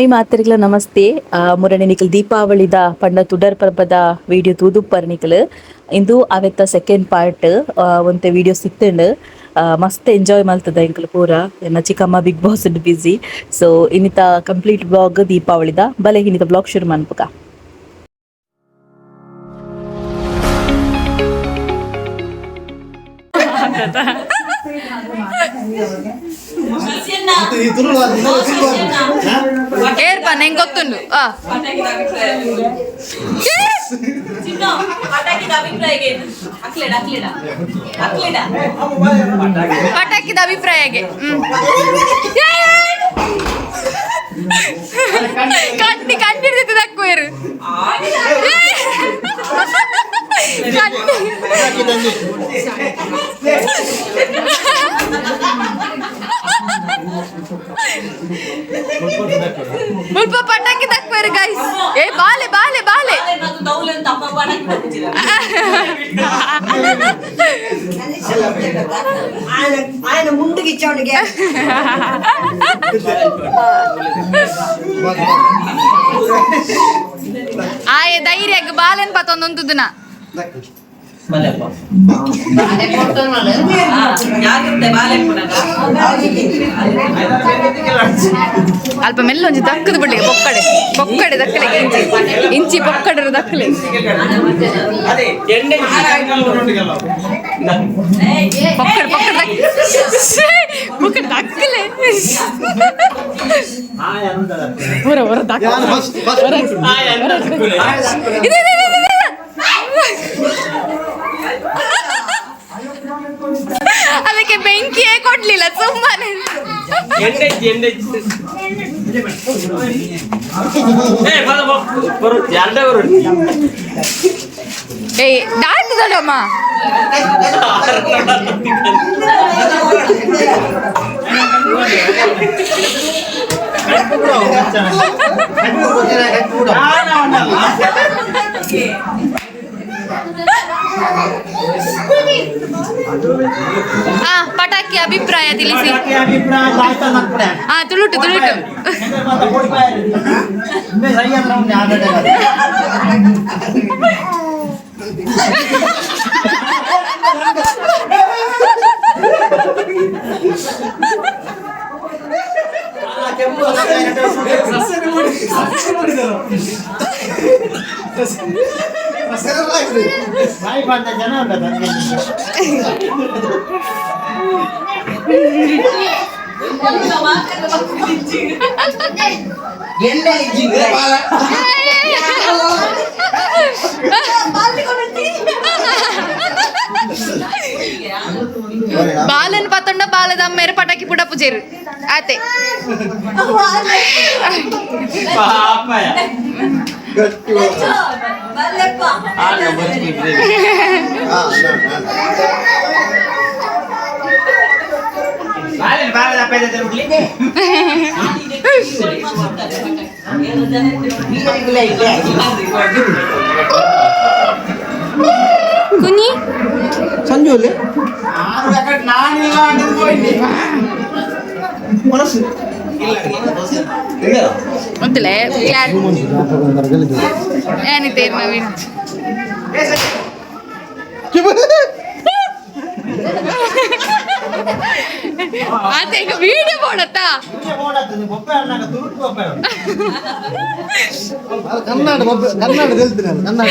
Hi ಮಾತರಿಗ್ಲ namaste. ಮುರಣಿ ನಿಕಲ್ ದೀಪಾವಳಿದ ಪಂಡ ತುಡರ್ ಪರ್ಬದ ವಿಡಿಯೋ ತೂದುಪ್ಪರ್ ನಿಕಲ್. ಇಂದು ಅವೆತ್ತ ಸೆಕೆಂಡ್ ಪಾರ್ಟ್ ಒಂತೆ ವಿಡಿಯೋ ಸಿಕ್ತಂಡು. ಮಸ್ತ್ ಎಂಜಾಯ್ ಮಲ್ತದ ಎಂಕಲ್ ಪೂರ. ಎನ್ನ ಚಿಕ್ಕಮ್ಮ ಬಿಗ್ ಬಾಸ್ ಬಿಸಿ. ಸೊ ಇನ್ನಿತ ಕಂಪ್ಲೀಟ್ ಬ್ಲಾಗ್ ದೀಪಾವಳಿದ ಬಲೆ ಇನ್ನಿತ ಬ್ಲಾಗ್ ಶುರು ಮನ್ಪುಗ. ಏರ್ಪ ನಂಗೆ ಗೊತ್ತುಂಡು ಆ. ಪಟಾಕಿದ ಅಭಿಪ್ರಾಯಗೆ ಹ್ಮ್. ಏ! ಕಣ್ಣಿ ಕಣ್ಣಿಡ್ದಿತ್ತು ದಕ್ಕುವೇರು. ಕಣ್ಣಿ ಮುಲ್ಪ ಪಟಾಕಿ ದಕ್ಕುವೇರು ಗೈಸ್. ಏ ಬಾಲೆ ಬಾಲೆ ಬಾಲೆ. ఆయన ఆయన ముందుకు ఇచ్చాడు. ಆಯೆ ಧೈರ್ಯಗ್ ಬಾಲೆನ್ ಪತ್ತೊಂದುಂತುದುನ. ಅಲ್ಪ ಮೆಲ್ಲ ಒಂಜಿ ದಕ್ಕದ ಬಿಡ್ಲಿಕ್ಕೆ ಪೊಕ್ಕಡೆ ಪೊಕ್ಕಡೆ ದಕ್ಕಲೆ ಇಂಚಿ ಇಂಚಿ ಪೊಕ್ಕಡೆ ದಕ್ಕಲೆ. ಪೊಕ್ಕಡೆ ಪೊಕ್ಕಡೆ ದಕ್ ಪೊಕ್ಕಡೆ ದಕ್ಕಲೆ ಹೊರ ಹೊರ ದಕ್ಕ ಇದು ಇದು ಇದು ಇದು, ಇದು. ಅದಕ್ಕೆ ಬೆಂಕಿಯೇ ಕೊಡ್ಲಿಲ್ಲ ಸುಮ್ಮನೆ. ಏಯ್ ದಾಟದಲ್ಲಮ್ಮ. ಆ ಪಟಾಕಿ ಅಭಿಪ್ರಾಯ ತಿಳಿಸಿ. ಆ ತುಳುಟು ತುಳುಟು. ಜನ ಬಾಲನ್ ಪತ್ತೊಂಡ ಬಾಲದ ಅಮ್ಮೇರು ಪಟಾಕಿ ಪುಡ ಪೂಜೆರು ಆತೆ. ಕುನಿ ಸಂಜು ಮನಸ್ಸು ಗೊತ್ತಿಲ್ಲ ಏನಿದೆ ನವೀನ್. ಆತ ಈಗ ವಿಡಿಯೋ ಮಾಡತ್ತಾ? ಕನ್ನಡ ಕನ್ನಡ ಹೇಳ್ತೀನಿ ಕನ್ನಡ.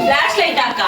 ಫ್ಲಾಶ್ ಲೈಟ್ ಹಾಕ.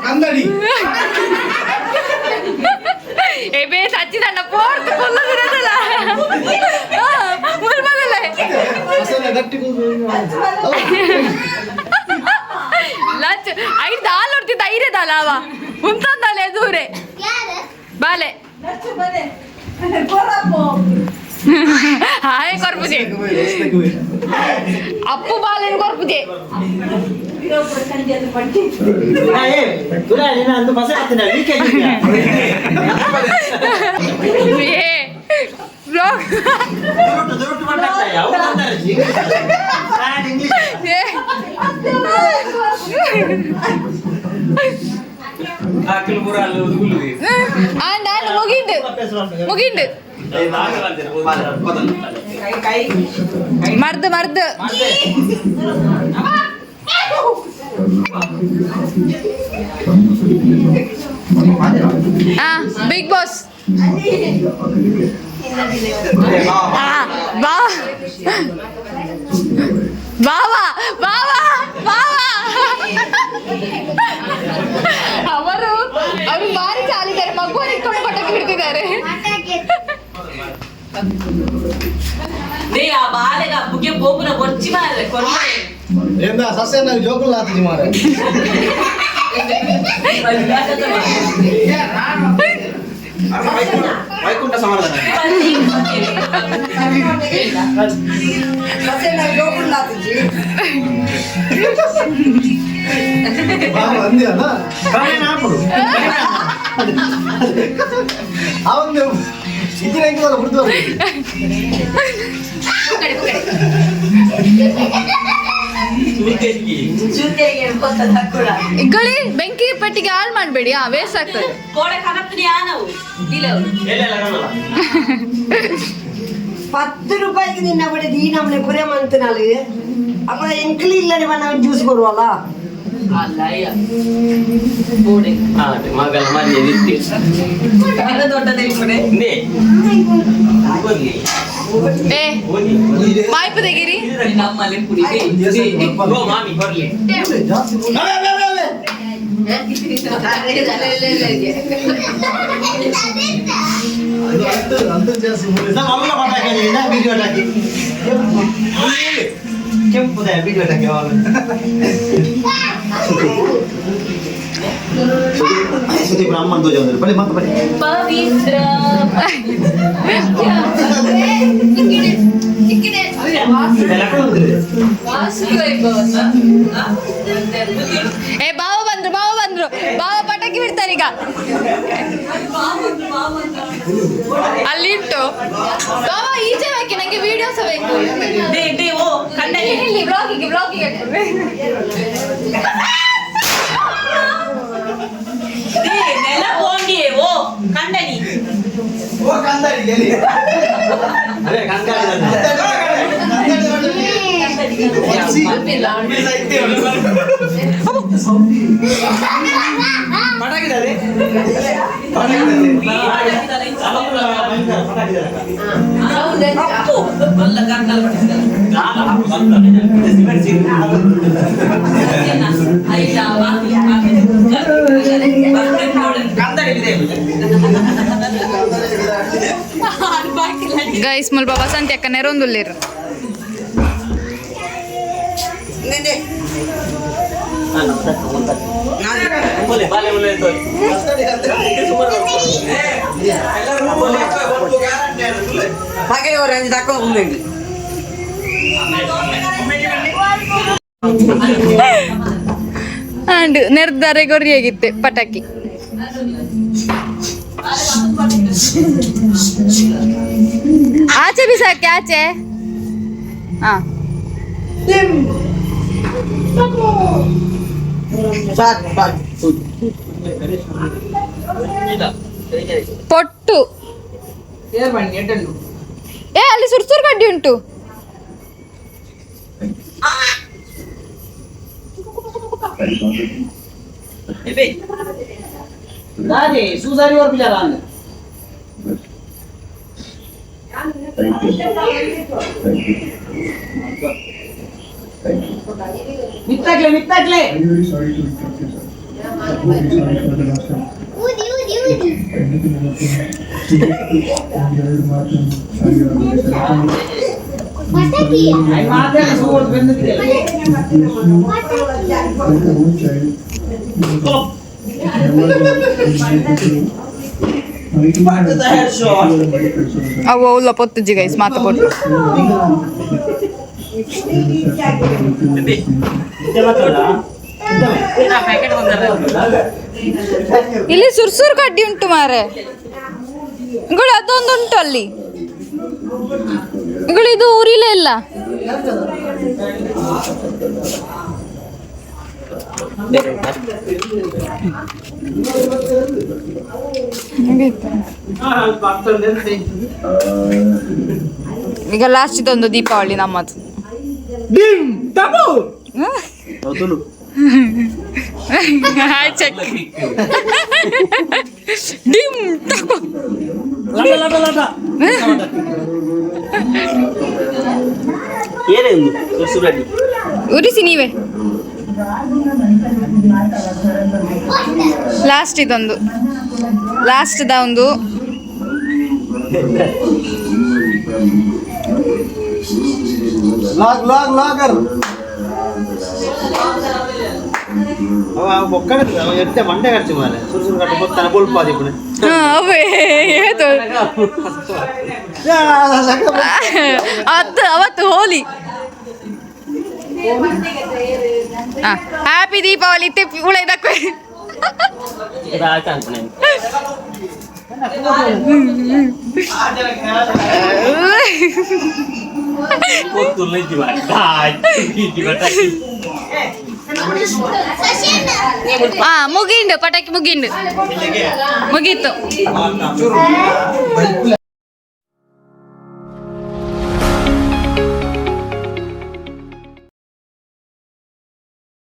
ಕನ್ನಡಿ. ಏ ಬೇ ಸಚ್ಚಿದಣ್ಣ ಪೋರ್ತು ಕೊಲ್ಲದಿರದಲ್ಲ ಮುಲ್ಬದಲ್ಲ. ಲಂಚ್ ಐದು ದಾಲ್ ಹೊಡ್ತಿದ್ದ ಐರದಲ್ಲ ಅವ ಉಂತಂದಲ್ಲ ಎದುರೆ ಬಾಲೆ ಹಾಯ್ ಕೊರ್ಪುಜೆ. Appu ಬಾಲೆನ್ ಕೊರ್ಪುದೆ. ಏ ಬ್ಲಾಗ್. ಏ ಆಂಡ್ ಆಂಡ್ ಮುಗಿಂಡು ಮುಗಿಂಡು. ಮರ್ದು ಮರ್ದು. ಬಿಗ್ ಬಾಸ್ ಬಾ ಬಾವಾ ಬಾವಾ ಬಾವಾ. ಅವರು ಅವರು ಭಾರಿ ಚಾಲಿದ್ದಾರೆ, ಮಗುವನ್ನು ಇಟ್ಕೊಂಡು ಪಟಾಕಿ ಬಿಡ್ತಿದ್ದಾರೆ. ఏందా సస్య నాకు జోకులు లాతుంది మారే. ವೈಕುಂಠ ಸಮಾಧಾನ. అంది అన్న అవును ఇచ్చిన ఇంకో గుర్తు. ಗಳಿ ಬೆಂಕಿ ಪೆಟ್ಟಿಗೆ ಹಾಳು ಮಾಡಬೇಡಿ, ಆ ವೇಸ್ಟ್ ಆಗ್ತದೆ. 10 ರೂಪಾಯಿಗೆ ನಿನ್ನ ಬಡಿದು ಈ ನಮ್ಮನೆ ಪುರೆ ಮಂತನಾಳು ಅಪ್ಪ ಎಂಕ್ಲಿ ಇಲ್ಲದೆ ಬಣ್ಣ ಜ್ಯೂಸ್ ಕೊಡುವಲ್ಲ. ಮಗನ ಮನೆ. ಏ ಮಾಯ್ಪು ತೆಗೀರಿ. ಮಾಮಿ ಬರ್ಲಿ. ಕೆಂಪು ವಿಡಿಯೋ ಸುದೀಪ್ ಅಮ್ಮನ ದೋಜ ಒಂದು ಬಳಿ ಮಾತು ಬಳಿ. ಪವಿತ್ರ. ಏ ಬಾವ ಬಂದ್ರು, ಬಾವ ಬಂದ್ರು, ಬಾವ ಪಟಾಕಿ ಬಿಡ್ತಾರೆ ಈಗ. ಅಲ್ಲಿಟ್ಟು ಬಾವ ಈಚೆ ಹಾಕಿ, ನಂಗೆ ವಿಡಿಯೋ ಸಹ ಬೇಕು. ಇಲ್ಲಿ ಬ್ಲಾಗಿಗೆ ಬ್ಲಾಗಿಗೆ. ಅದೇ ಕಂಗಾಳಿ. ಗೈಸ್ ಮುಲ್ಪ ವಸಂತಿ ಅಕ್ಕ ನೆರೊಂದುಲ್ಲೇರು. ಅಂಡ್ ನೆರ್ದಾರೆ ಗೊರಿಯಾಗಿತ್ತೆ ಪಟಾಕಿ. ಆಚೆ ಬಿಸಾಕಿ ಆಚೆ. ಹಾ ಪೊಟ್ಟು. ಏ ಅಲ್ಲಿ ಸುರ್ಸುರ್ ಕಡ್ಡಿ ಉಂಟು. ಅವು ಉಲ್ಲ ಪೊತ್ತುಜಿ ಗೈಸ್ ಮಾತ ಪೊಟ್ಟು. ಇಲ್ಲಿ ಸುರ್ಸುರು ಕಡ್ಡಿ ಉಂಟು ಮಾರೆ. ಇಂಗಳು ಅದೊಂದು ಉಂಟು ಅಲ್ಲಿ. ಇಂಗಳು ಇದು ಊರಿಲ್ಲ ಇಲ್ಲ. ಈಗ ಲಾಸ್ಟ್ ಇದೊಂದು ದೀಪಾವಳಿ ನಮ್ಮದು. ಚೆಕ್ ಡಿಮ್ ಟಪು. ಏನೇ ಸುರ್ಸುರು. ಉರಿಸಿ ನೀವೇ. ಲಾಸ್ಟ್ ಇದೊಂದು, ಲಾಸ್ಟ್ the ಒಂದು. ಲಾಗ್ ಲಾಗ್ ಲಾಗರ್. ಅವ ಬೊಕ್ಕಡೆ, ಅವ ಎಡ್ಡೆ ಮಂಡೆ ಖರ್ಚು ಮಾರೆ. ಸುರು ಸುರು ಕಟ್ಟಿ ಬೊತ್ತಾನೆ ಬೊಲ್ಪಾದಿ ಪುಣೆ. ಹಾ, ಅವೇ ಏತು ಅದು ಅವತ್ತು ಹೋಲಿ. ಹ್ಯಾಪಿ ದೀಪಾವಳಿ. ತಿಪ್ಪಿ ಉಳೈದಕ್ಕೆ. ಆಯ್ತು ಅನ್ಕೊಂಡೆ. ಗೊತ್ತಿಲ್ಲ. ಇಜ್ಜಿ. ಹಾ, ಮುಗಿಂಡು ಪಟಾಕಿ, ಮುಗಿಂಡು, ಮುಗೀತು.